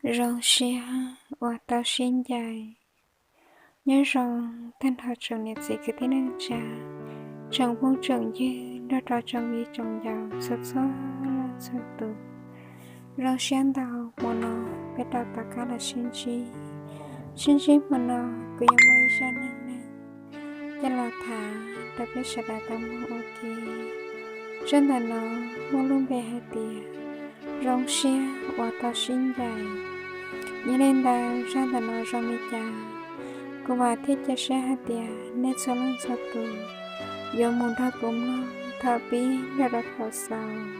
Zoo siab uas tau sib ncaim. Nyob zoo tag nrho tsoom niam txiv kwv tij neej tsa, tsoom phooj tsoom ywg nrog rau tsoom viv tsoom ncaus txhua txhua leej txhua tus. Zoo siab ntau, hmo no peb rov tau rov qab los sib ntsib. Sib ntsib hmo no kuv yuav muaj ib zaj neej neeg coj los tham rau peb sawv daws tau mloog ua ke. Zaj ntawm no muaj lub npe hais tias Zoo siab uas tau sib ncaim. Yog li ntawd zaj ntawm no zoo li cas, kuv vam thiab cia siab hais tias nej txhua leej txhua tus yuav mus nrog kuv mloog thaum pib los rau thaum xaus.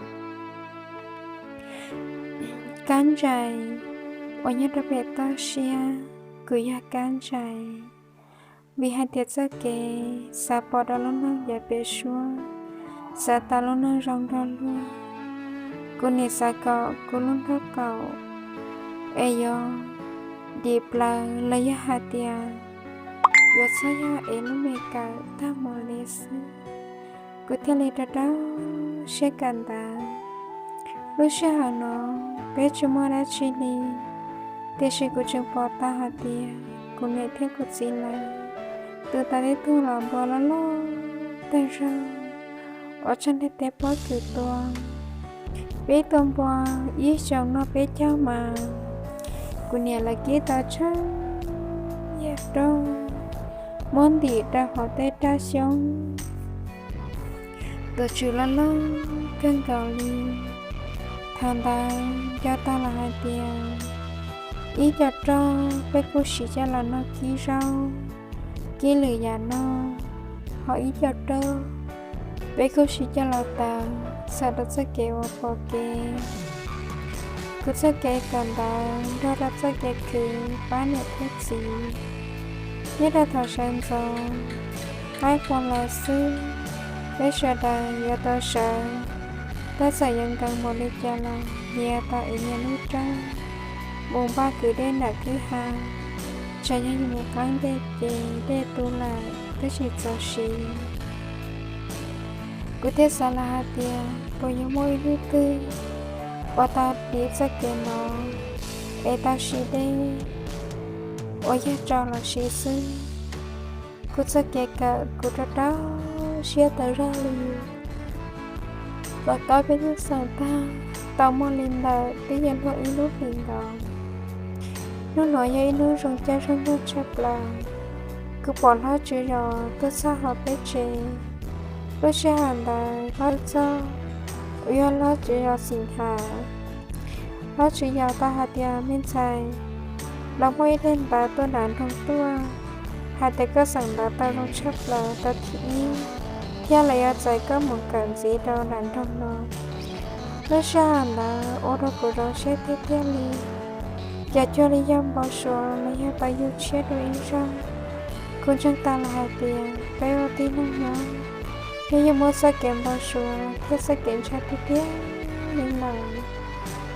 Kab ntsais uas nyob rau pem toj siab, kuv yog kab ntsais. Vim hais tias txoj kev xav pom rau lub neej yav pem suab, xav tau lub neej zoo nrog luag, kuv nim xav kom kuv lub nraub qaum es yuav dim plaws los yog hais tias yuav txhob yog es lub me kawm tag mus li xwb, kuv thiaj li rau rau siab kawm ntawv. Lub sij hawm no peb tsis muaj dab tsi li, tiam sis kuv tseem pom tau hais tias kuv niam thiab kuv txiv lawv tus tau tib tug los npua loj loj tag zog uas txog ntiaj teb pob kws tua. Peb tua npua ib xyoos noj peb caug mas, kuv niam lawv kib tau tsheej yag roj muab ntim rau hauv tej raj xyoob, tus tswv loj loj kawg nkaus li. Thaum ntawd nco tau los hais tias ib co roj peb kuj siv coj los noj kib zaub, kib lwm yam noj, ho ib co roj peb kuj siv coj los taws txhawm rau txoj kev ua pom kev. Kuv txoj kev kawm ntawv nrog rau txoj kev khwv pab niam thiab txiv. Nyob rau thaum sawv ntxov qaib qua los xwb, peb sawv daws yuav tau sawv, tab txawm yuav nkees npaum li cas los yuav tau ev niaj hnub rab mus npaj kwv dej nram kwj ha. Txawm yog yus mus qaib dej ces dej tu lawm twb tsis txaus siv. Kuv thiaj xav los hais tias puas yuav muaj ib hnub twg uas tau tiv txoj kev no es tau siv dej uas yog tsau los siv xwb. Kuv txoj kev kawm kuv rau rau siab tas zog li. Tom qab peb nyuam xeem tag tau muaj li ntawm twb yuav luag ib lub hlis nkaus. Hnub no yog ib hnub zoo caij zoo nyoog tshaj plaws. Kuv pom hlob tswv zos tuaj txog hauv peb tsev. Lub sij hawm ntawd hlob txog uas yog hlob tswv zos Xim Has. Hlob tswv zos tau hais tias, me ntxhais, los muaj ib daim ntawv tuaj nram nroog tuaj hais tias koj xeem ntawv tau zoo tshaj plaws tau thib ib, thiab lawv yuav txais koj mus kawm ntxiv rau nram nroog no. Lub sij hawm ntawd ua rau kuv zoo siab tiag tiag li, cas cuag li yog npau suav los yog tau yug tshiab dua ib zaug. Kuv ntseeg tau los hais tias peb ua tib neeg nyob, yeej yog muaj txoj kev npau suav thiab txoj kev ntshai tiag tiag li lawm,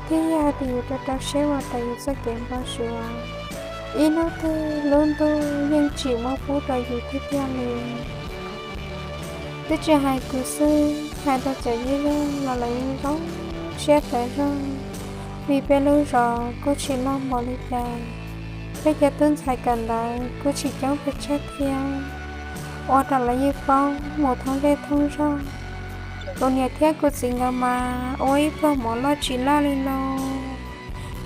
thiab yog hais tias yus rau rau siab ua raws yus txoj kev npau suav, ib hnub twg lub ntuj yeej tsim muab pub rau yus tiag tiag li. Twb tsis hais kuv xwb, hais rau cov yij yog los lawv yeej zoo siab tas zog, vim peb lub zos kuj tsis loj npaum li cas, peb cov tub ntxhais kawm ntawv kuj tsis coob pes tsawg thiab, ua rau lawv yeej paub mus thoob zej thoob zog. Kuv niam thiab kuv txiv nkawd mas ua ib pluag mov loj tsis loj li lauj,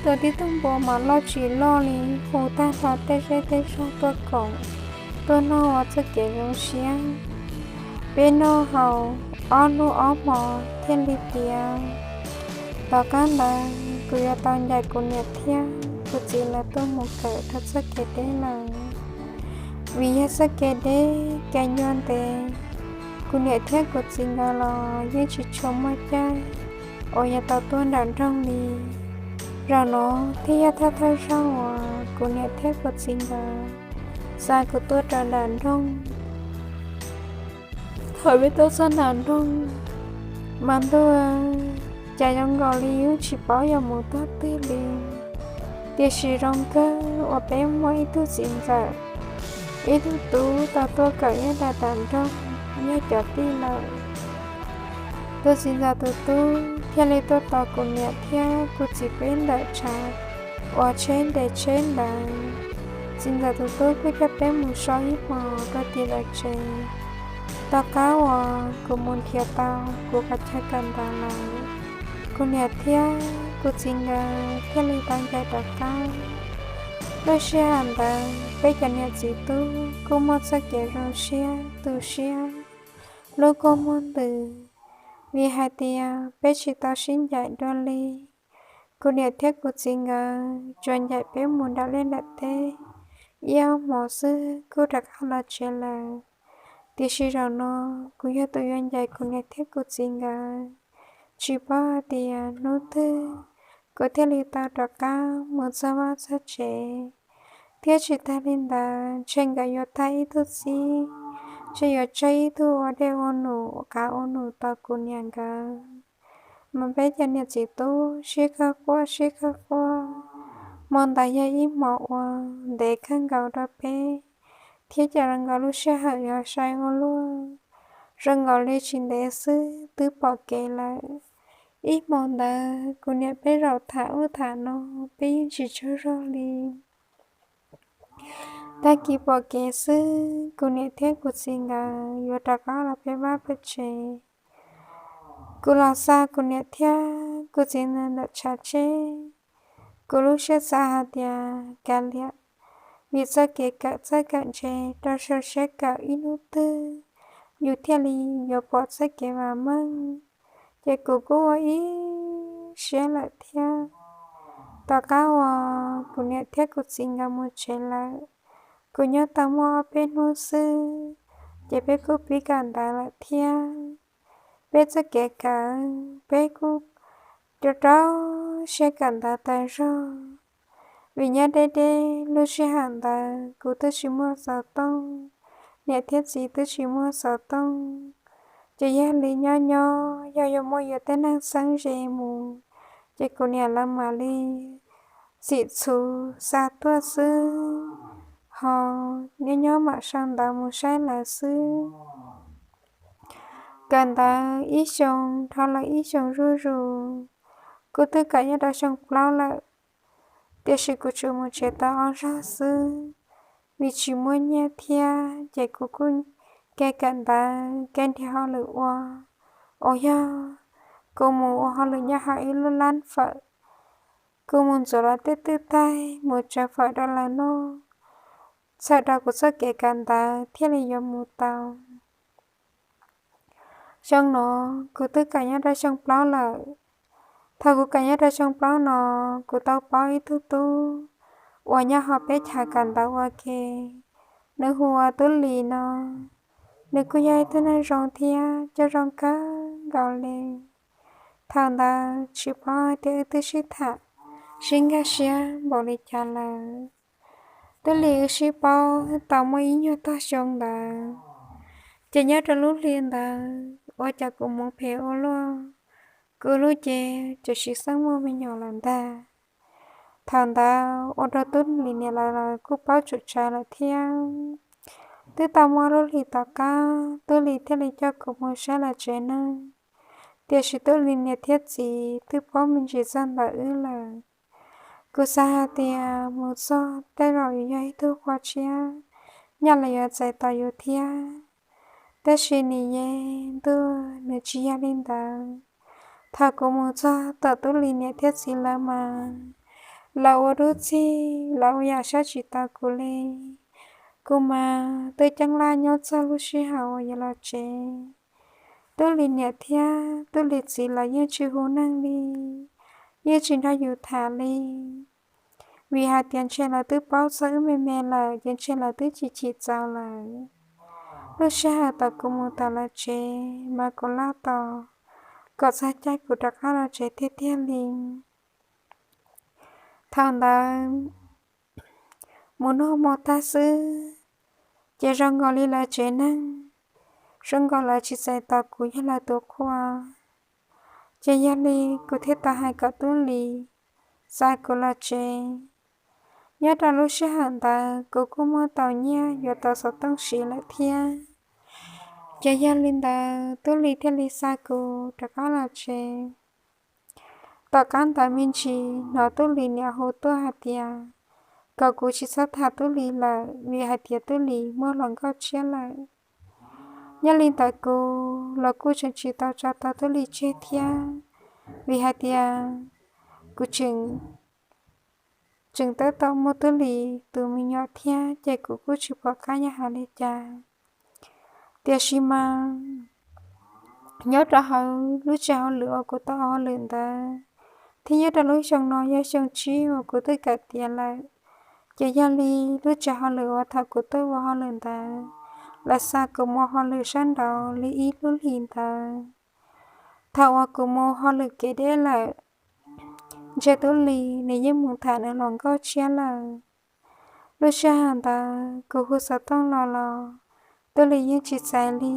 tua tib tug npua mas loj tsis loj li, hu tag nrho tej zej tej zog tuaj koom, tuaj noj ua txoj kev zoo siab. Peb noj haus ob hnub ob hmo thiaj li tiav. Tom qab ntawd kuv yuav tau ncaim kuv niam thiab kuv txiv lawv tuaj mus kawm rau txoj kev deb lawm. Vim yog txoj kev deb kev ncua ntev, kuv niam thiab kuv txiv nkawd los yeej tsis tshua muaj caij uas yuav tau tuaj nram nroog li. Zaum no thiaj yog thawj thawj zaug uas kuv niam thiab kuv txiv nkawd xa kuv tuaj rau nram nroog. Thaum peb tuaj txog nram nroog mas ntuj, cas zoo nkaus li yeej tsis paub yuav mus tog twg li. Tiam sis zoo kawg uas peb muaj ib tug txiv ntxawm, ib tug tub tau tuaj kawm nyob rau nram nroog, yog cov tij lawm. Tus txiv ntxawm tus tub thiaj li tuaj tos kuv niam thiab kuv txiv peb ntawm tshav, uas tsheb nres tsheb ntawd. Txiv ntxawm tus tub kuj coj peb mus so ib hmos rau tim lawv tsev. Tom qab uas kuv mus nrhiav tau kuv qhov chaw kawm ntawv lawm, kuv niam thiab kuv txiv nkawd thiaj li tau ncaim rov qab. Lub sij hawm ntawd peb cov niam txiv tub kuj muaj txoj kev zoo siab tu siab lub kua muag ntws, vim hais tias peb tsis tau sib ncaim dua li. Kuv niam thiab kuv txiv nkawd tsuas ncaim peb mus nram liaj nram teb ib ob hmos xwb kuj rov qab los tsev lawm. Tiam sis zaum no kuv yog tus yuav ncaim kuv niam thiab kuv txiv nkawd. Tsis paub hais tias hnub twg kuv thiaj li tau rov qab mus txog vaj txog tsev, thiab tsis tas li ntawd ntshe nkawd yuav tag ib tug txib, ntshe yuav tseg ib tug ua dej ua num ua qav ua num tos kuv niam nkawd. Mas peb cov niam txiv tub sib khawb quaj sib khawb quaj. Hmo ntawd yog ib hmos uas ntev kawg nkaus rau peb, thiab ces zoo nkaus lub sij hawm yuav sai ua luaj. Zoo nkaus li tsis ntev xwb twb pom kev lawm. Ib hmos ntawd kuv niam peb zaum tham ub tham no, peb yeej tsis tsaug zog li. Tag kis pom kev xwb, kuv niam thiab kuv txiv nkawd yuav rov qab los peb vaj peb tsev. Kuv los xa kuv niam thiab kuv txiv ntawm tshav tseb, kuv lub siab xav hais tias kav liam, vim txoj kev kawm txawj kawm ntse rau sau siab kawm ib hnub twg yus thiaj li yuav pom txoj kev vam meej. Ces kuv kuj ua ib siab lawm thiab. Tom qab uas kuv niam thiab kuv txiv nkawd mus tsev lawm, kuv nyob tau muaj ob peb hnub xwb, ces peb kuj pib kawm ntawv lawm thiab. Peb txoj kev kawm, peb kuj rau rau siab kawm ntawv tas zog. Vim nyob deb deb lub sij hawm ntawd kuv twb tsis muaj xov tooj, niam thiab txiv twb tsis muaj xov tooj, ces yog li nyob nyob yog yuav muaj yuav tej neeg txheeb ze mus, ces kuv niam lawv mam li txim txhuv xa tuaj xwb, ho nyob nyob mam sau ntawv mus saib lawv xwb. Kawm ntawv ib xyoo dhau lawm ib xyoo zuj zus, kuv twb kawm nyob rau xyoo plaub lawm, tiam sis kuv tsuas mus tsev tau ob zaug xwb, vim tsis muaj nyiaj thiab ces kuv kuj ke kawm ntawv ke nrhiav hauj lwm ua. Uas yog kuv mus ua hauj lwm nyob hauv ib lub lab fawm, kuv mus ntxuav lawv tej twj taig mus tsav fawm rau lawv noj, txhawm rau kuv txoj kev kawm ntawv thiaj li yuav mus tau. Xyoo no kuv twb kawm nyob rau xyoo plaub lawm. Thaum kuv kawm nyob rau xyoo plaub no, kuv tau paub ib tug tub uas nyob hauv peb chav kawm ntawv ua ke, nws hu ua Tub Lis no. Nws kuj yog ib tug neeg zoo thiab coj zoo kawg nkaus li. Thaum ntawd tsis paub hais tias wb twb sib tham, sib nkag siab npaum li cas lawm. Tub Lis wb sib paub tau muaj ib nyuag tog xyoo ntawd, ces nyob rau lub hli ntawd ua cas kuv mus phem ua luaj, kuv lub cev ces tsis xeeb muaj me nyuam lawm ntag. Thaum ntawd ua rau Tub Lis niam lawv los kuj paub tsum tsawv lawm thiab. Twb tau muaj lub hlis tom qab Tub Lis thiaj li coj kuv mus saib lawv tsev neeg, tiam sis Tub Lis niam thiab txiv twb paub me ntsis txog ntawm wb lawm. Kuv xav hais tias mus txog tej zaum yus yog ib tug qhua tshiab, nyaj lawv yuav txais tos yus thiab. Tab sis nim yeej ntuj nws tsis yog li ntawd. Thaum kuv mus txog tom Tub Lis niam thiab txiv lawv mas, lawv ua dub txig, lawv ua yam saib tsis taus kuv li. Kuv mas twb ceeb laj nyob txog lub sij hawm uas yuav los tsev. Tub Lis niam thiab Tub Lis txiv lawv yeej tsis hu neeg li, yeej tsis nrog yus tham li. Vim hais tias ntshe lawv twb paub txog wb me me lawm ces ntshe lawv twb tsis chim txaus lawm. Lub sij hawm thaum kuv mus tom lawv tsev mas kuv laj tos kom txog caij kuv rov qab los tsev tiag tiag li. Thaum ntawd mus noj hmo tag xwb, ces zoo nkaus li lawv tsev neeg, zoo nkaus lawv tsis txais tos kuv yog lawv tus qhua. Ces yog li kuv thiaj tau hais kom Tub Lis xa kuv los tsev. Nyob rau lub sij hawm ntawd kuv kuj muaj tau nyiaj yuav tau xov tooj siv lawm thiab. Ces yog li ntawd Tub Lis thiaj li xa kuv rov qab los tsev. Tom qab ntawd me ntsis hnov Tub Lis niam hu tuaj hais tias kom kuv tsis txhob tham Tub Lis lawm vim hais tias Tub Lis muaj hluas nkauj tshiab lawm. Nyob li ntawd kuv los kuj tseem tsis tau tso tau Tub Lis tseg thiab, vim hais tias kuv tseem, tseem tab tom muaj Tub Lis tus me nyuam thiab ces kuv kuj tsis pom qab yuav hais li cas. Tiam sis mas nyob rau hauv lub tsev hauj lwm uas kuv tau ua hauj lwm ntawd, thiab nyob rau lub xyoo no yog xyoo tsib uas kuv twb kawm tiav lawm, ces yog li lub tsev hauj lwm uas thaum kuv tuaj ua hauj lwm ntawd, lawv xa kuv mus hauj lwm sab nraud li ib lub hlis ntawd. Thaum uas kuv mus hauj lwm kev deb lawm, ntshe Tub Lis nws yeej mus tham nws hluas nkauj tshiab lawm. Lub sij hawm ntawd kuv hu xov tooj los los Tub Lis yeej tsis txais li,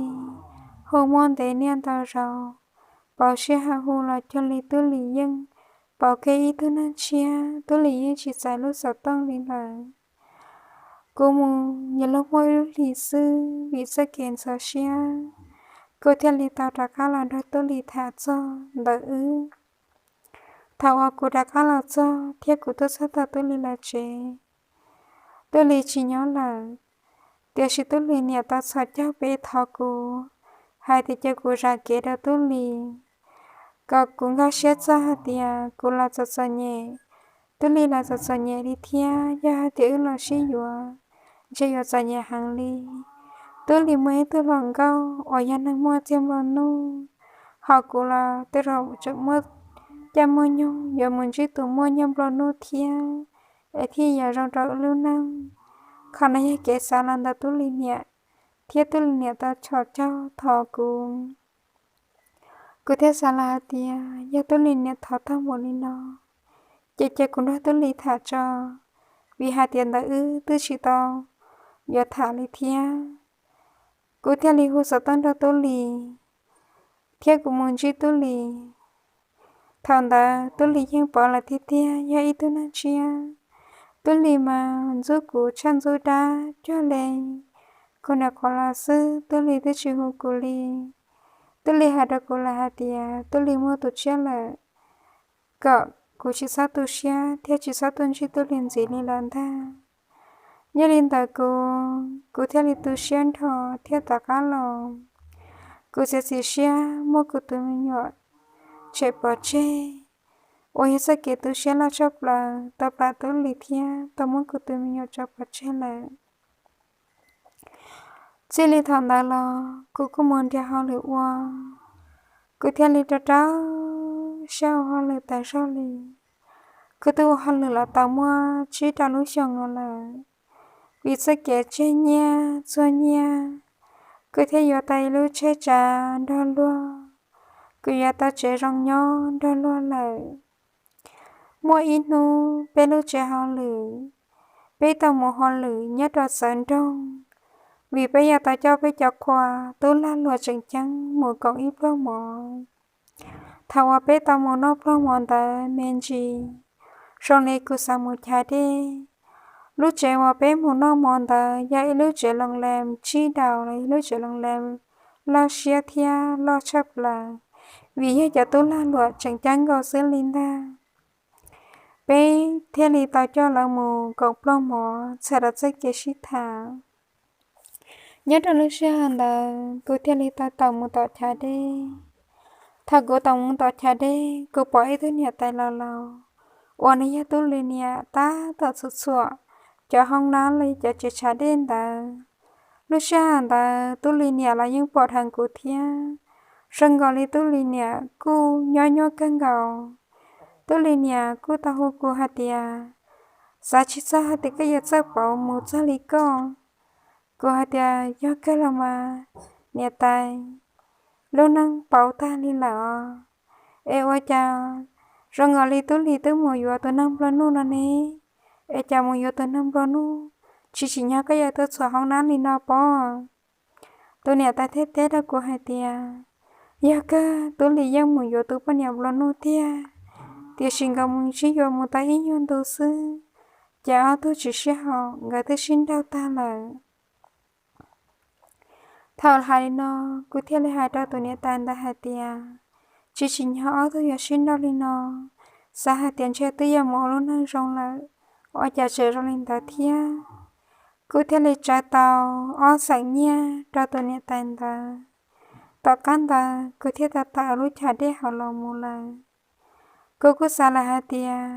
hu muaj ntev niaj ntau zaus, pauv sij hawm hu los cuag li Tub Lis yeej pauv kiag ib tug neeg tshiab, Tub Lis yeej tsis txais lub xov tooj li lawm. Kuv mus yuav luag muaj ib lub hlis xwb vim txoj kev ntxhov siab, kuv thiaj li tau rov qab los nrog Tub Lis tham txog ntawm wb. Thaum uas kuv rov qab los txog thiab kuv tuaj txog tom Tub Lis lawv tsev, Tub Lis tsis nyob lawm, tiam sis Tub Lis niam tau txhos caug peb thov kuv hais tias cia kuv zam kev rau Tub Lis, kom kuv nkag siab txog hais tias kuv los txom txom nyem, Tub Lis los txom txom nyem li thiab, yog hais tias wb los sib yuav, ntshe yuav txom nyem heev li. Tub Lis muaj ib tug hluas nkauj uas yog neeg muaj txiag nplua nuj, ho kuv los tej zaum tseem muaj caij muaj nyoog yuav mus ntsib tus muaj nyuag nplua nuj thiab, es thiaj yuav zoo rau wb lub neej. Qhov no yog kev xav los ntawm Tub Lis niam, thiab Tub Lis niam tau txhos caug thov kuv. Kuv thiaj xav los hais tias yog Tub Lis niam thov tag npaum li no, ces cia kuv nrog Tub Lis tham tso, vim hais tias ntawm wb twb tsis tau yuav tham li thiab. Kuv thiaj li hu xov tooj rau Tub Lis, thiab kuv mus ntsib Tub Lis. Thaum ntawd Tub Lis yeej paub lawm tiag tiag yog ib tug neeg tshiab. Tub Lis mas ntxub kuv tshaj ntxub dab cuag li kuv niam qhuav los xwb, Tub Lis twb tsis hu kuv li. Tub Lis hais rau kuv lawm hais tias Tub Lis muaj tus tshiab lawm, kom kuv tsis txhob tu siab thiab tsis txhob tuaj ntsib Tub Lis ntxiv li lawm ntag. Yog li ntawd kuv, kuv thiaj li tu siab nrho thiab rov qab los. Kuv txiav txim siab muab kuv tus me nyuam tshem pov tseg, uas yog txoj kev tu siab loj tshaj plaws tau plam Tub Lis thiab tau muab kuv tus me nyuam tso pov tseg lawm. Txij li thaum ntawd los kuv kuj mus nrhiav hauj lwm ua, kuv thiaj li rau rau siab ua hauj lwm tas zog li. Kuv twb ua hauj lwm los tau muaj tsib rau lub xyoos no lawm. Vim txoj kev tseg nyiaj txuag nyiaj, kuv thiaj yuav tau ib lub tsheb tsav nrog luag, kuv yuav tau tsev zoo nyob nrog luag lawm. Muaj ib hnub peb lub tsev hauj lwm, peb tau mus hauj lwm nyob rau txawv nroog, vim peb yuav tau coj peb cov qhua tub lag luam tseem ceeb mus koom ib pluag mov. Thaum uas peb tau mus noj pluag mov ntawd me ntsis, zoo li kuv xav mus chav dej. Lub tsev uas peb mus noj mov ntawd yog ib lub tsev loo lees tsib daus los yog lub tsev loo lees loj siab thiab loj tshaj plaws, vim yog cov tub lag luam tseem ceeb nkaus xwb li ntag. Peb thiaj li tau coj lawv mus koom pluag mov txhawm rau txoj kev sib tham. Nyob rau lub sij hawm ntawd kuv thiaj li tau tawm mus tom chav dej. Thaum kuv tau mus tom chav dej, kuv pom ib tug niam tais laus laus uas nws yog Tub Lis niam tab tom txhuam txhuam cov hoob nab los yog cov tsev chav dej ntawd. Lub sij hawm ntawd Tub Lis niam los yeej pom dheev kuv thiab, zoo nkaus li Tub Lis niam kuj nyob nyob kawg nkaus. Tub Lis niam kuj tau hu kuv hais tias, xav tsis txog hais tias koj yuav txawj pauv mus txog li koj. Kuv hais tias, yog kawg los mas niam tais, lub neej pauv tag li lawm os. Es ua cas zoo nkaus li Tub Lis twb mus yuav tus neeg nplua nuj no ne? Es cas mus yuav tus neeg nplua nuj tsis tsim nyog koj yuav tuaj txhuam hoob nab li no pob? Tus niam tais thiaj teb rau kuv hais tias, yog kawg, Tub Lis yeej mus yuav tus poj niam nplua nuj tiag, tiam sis nkawd mus sib yuav mus tau ib nyuag ntu xwb, ces ob tug tsis sib haum, nkawd twb sib nrauj tag lawm. Thaum hais li no, kuv thiaj li hais rau tus niam tais ntawd hais tias, tsis tsim nyog ob tug yuav sib nrauj li no, xav hais tias ntshe twb yog mus ua lub neej zoo lawm, ua cas tseem zoo li ntawd thiab. Kuv thiaj li tsawv tau ob xeem nyiaj rau tus niam tais ntawd. Tom qab ntawd kuv thiaj tau tawm lub chav dej hauv los mus lawm. Kuv kuj xav lawm hais tias,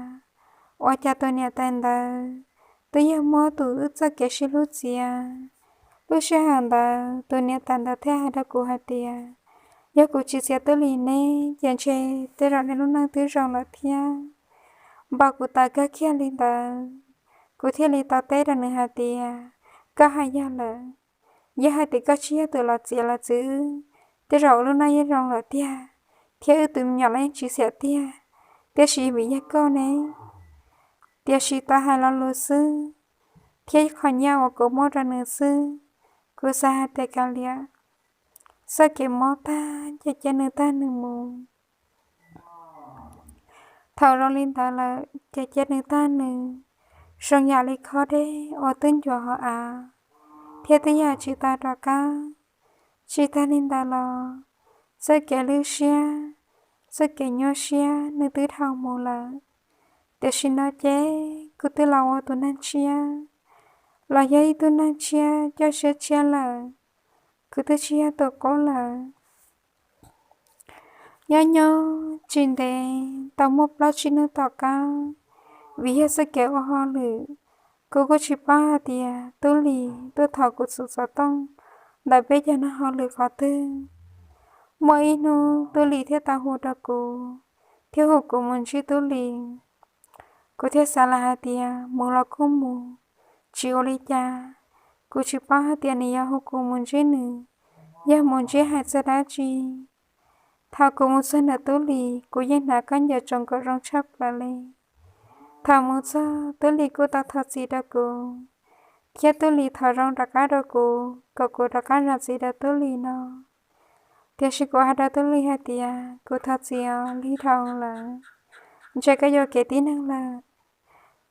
ua cas tus niam tais ntawd twb yog muab tus wb txoj kev sib hlub txiav. Lub sij hawm ntawd tus niam tais ntawd thiaj hais rau kuv hais tias, yog kuv tsis txiav Tub Lis neb ces ntshe tej zaum neb lub neej twb zoo lawm thiab. Npaum kuv tawv kawg kiag li ntawd, kuv thiaj li tau teb rau nws hais tias, koj hais yog lawm. Yog hais tias koj tsis yog tus los txiav los txwv wb, tej zaum lub neej yeej zoo lawm tiag, thiab wb tus me nyuam los yeej tsis xiam tiag. Tiam sis vim yog koj ne, tiam sis tau hais lo lus xwb, thiab qhov nyiaj uas kuv muab rau nws xwb, kuv xav hais tias kav liam, txoj kev mob tag ces cia nws tag nws mus. Thaum zoo li ntawd lawm ces cia nws tag nws, zoo yam li khob dej uas twb ncuav hauv av, thiab twb yog tsis tau rov qab. Tsis tag li ntawd los, txoj kev lwj siab, txoj kev nyuaj siab nws twb dhau mus lawm. Tiam sis no ces kuv twb los ua tus neeg tshiab, los yog ib tug neeg tshiab coj siab tshiab lawm, kuv twb tsis yog tus qub lawm. Nyob nyob tsis ntev tau muaj plaub tsib hnub tom qab, vim yog txoj kev ua hauj lwm, kuv kuj tsis paub hais tias Tub Lis tuaj thov kuv txhum xov tooj ntawm peb cov neeg hauj lwm qhov twg. Muaj ib hnub Tub Lis thiaj tau hu rau kuv, thiab hu kuv mus ntsib Tub Lis. Kuv thiaj xav lawm hais tias mus los kuj mus, tsis ua li cas. Kuv tsis paub hais tias nws yuav hu kuv mus ntsib nws, yog mus ntsib hais txog dab tsi. Thaum kuv mus txog ntawm Tub Lis, kuv yeej hnav khaub ncaws tsoos kom zoo tshaj plaws li. Thaum mus txog Tub Lis kuj tau thov txim rau kuv, thiab Tub Lis thov zoo rov qab rau kuv kom kuv rov qab zam txim rau Tub Lis no. Tiam sis kuv hais rau Tub Lis hais tias kuv thov txim os, lig dhau lawm, ntshe koj yuam kev tib neeg lawm.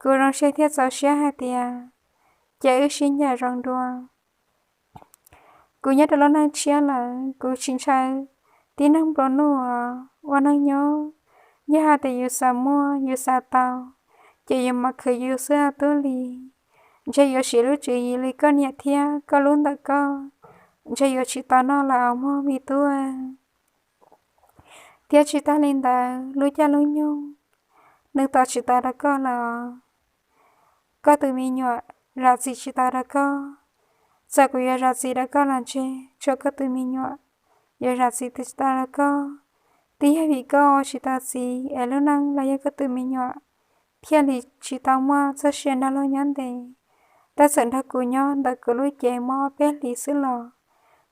Kuv zoo siab thiab txaus siab hais tias ces wb sib ncaim zoo dua. Kuv nyob rau lub neej tshiab lawm, kuv tsis ntshaw tib neeg nplua nuj os. Ua neej nyob, yog hais tias yus xav muaj yus xav tau, ces yus mam khwv yus xwb os Tub Lis. Ntshe yuav siv lub tswv yim li koj niam thiab koj lub ntawm koj, ntshe yuav tsis tau noj lawm os mog me tub. Thiab tsis tag li ntawd, lub caij lub nyoog nws tos tsis tau rau koj lawm os. Koj tus me nyuam zam txim tsis tau rau koj. Txawm kuv yuav zam txim rau koj los ntshe tsuas koj tus me nyuam yuav zam txim tsis tau rau koj. Twb yog vim koj ua tsis tau txiv es lub neej los yog koj tus me nyuam thiaj li tsis tau muaj txoj sia nrog luag nyob ntev. Tab txawm nrog kuv nyob ntawm kuv lub cev muaj ob peb hlis xwb los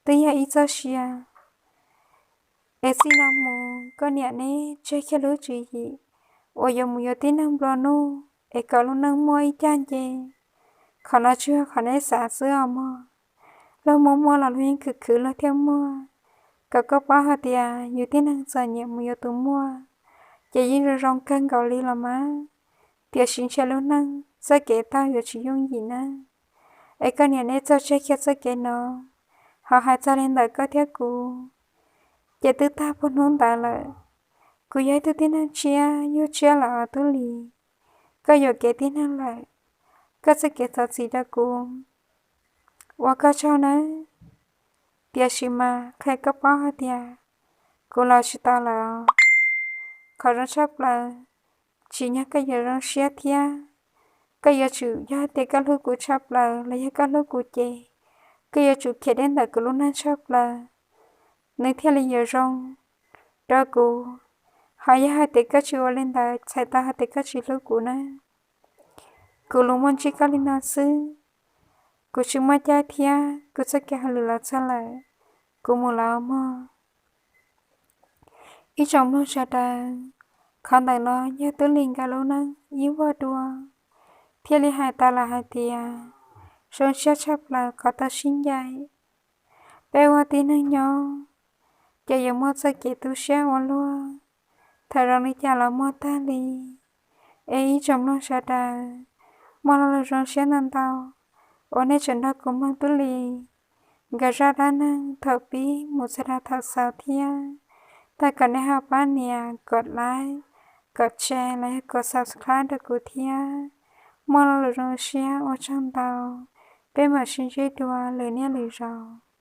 twb yog ib txoj sia. Es txij no mus koj niam neb tseg kiag lub tswv yim uas yuav mus yuav tib neeg nplua nuj es kom lub neej muaj ib cag nce. Qhov no tsuas yog qhov neb xav xwb os mog. Luag muaj muaj los luag yeej khwv khwv luag thiaj muaj. Kom koj paub hais tias yus tib neeg txom nyem mus yuav tus muaj, ces yeej zoo zoo kawg nkaus li los mas. Tiam sis ntshe lub neej txoj kev taug yuav tsis yooj yim nawb. Es koj niam neb txawj tseg kiag txoj kev no, ho hais txog li ntawm koj thiab kuv, ces twb tag puag hnub ntawd lawm. Kuv yog ib tug tib neeg tshiab yug tshiab lawm os Tub Lis. Koj yuam kev tib neeg lawm, koj txoj kev thov txim rau kuv, ua koj tsaug nawb. Tiam sis mas qhia koj paub hais tias kuv los tsis tau lawm. Qhov zoo tshaj plaws tsim nyog koj yuav zoo siab thiab koj yuav tsum, yog tias koj hlub kuv tshaj plaws los yog koj hlub kuv ces koj yuav tsum khiav deb ntawm kuv lub neej tshaj plaws, nws thiaj li yuav zoo rau kuv. Ho yog hais tias koj tsis ua li ntawd txhais tau hais tias koj tsis hlub kuv na. Kuv lus muaj ntsib koj li no xwb. Kuv tsis muaj caij thiab kuv txoj kev hauj lwm los txog lawm, kuv mus lawm mog. Ib tsoom mloog sawv daws, qhov ntawm no yog Tub Lis nkawd lub neej ib vuag dua, thiaj li hais tau lawm hais tias zoo siab tshaj plaws qhov tau sib ncaim. Peb ua tib neeg nyob ces yuav muaj txoj kev tu siab ua luaj, thaum zoo li cas los muaj tag li. Es ib tsoom mloog sawv daws, muaj lo lus zoo siab ntau ntau uas nej tseem nrog kuv mloog Tub Lis nkawd zaj dab neeg thaum pib mus txog rau thaum xaus thiab. Thov kom nej ho pab nias kom like, kom share los yog kom subscribe rau kuv thiab. Muaj lo lus zoo siab ua tsaug ntau, peb mam sib ntsib dua lwm niaj lwm zaus.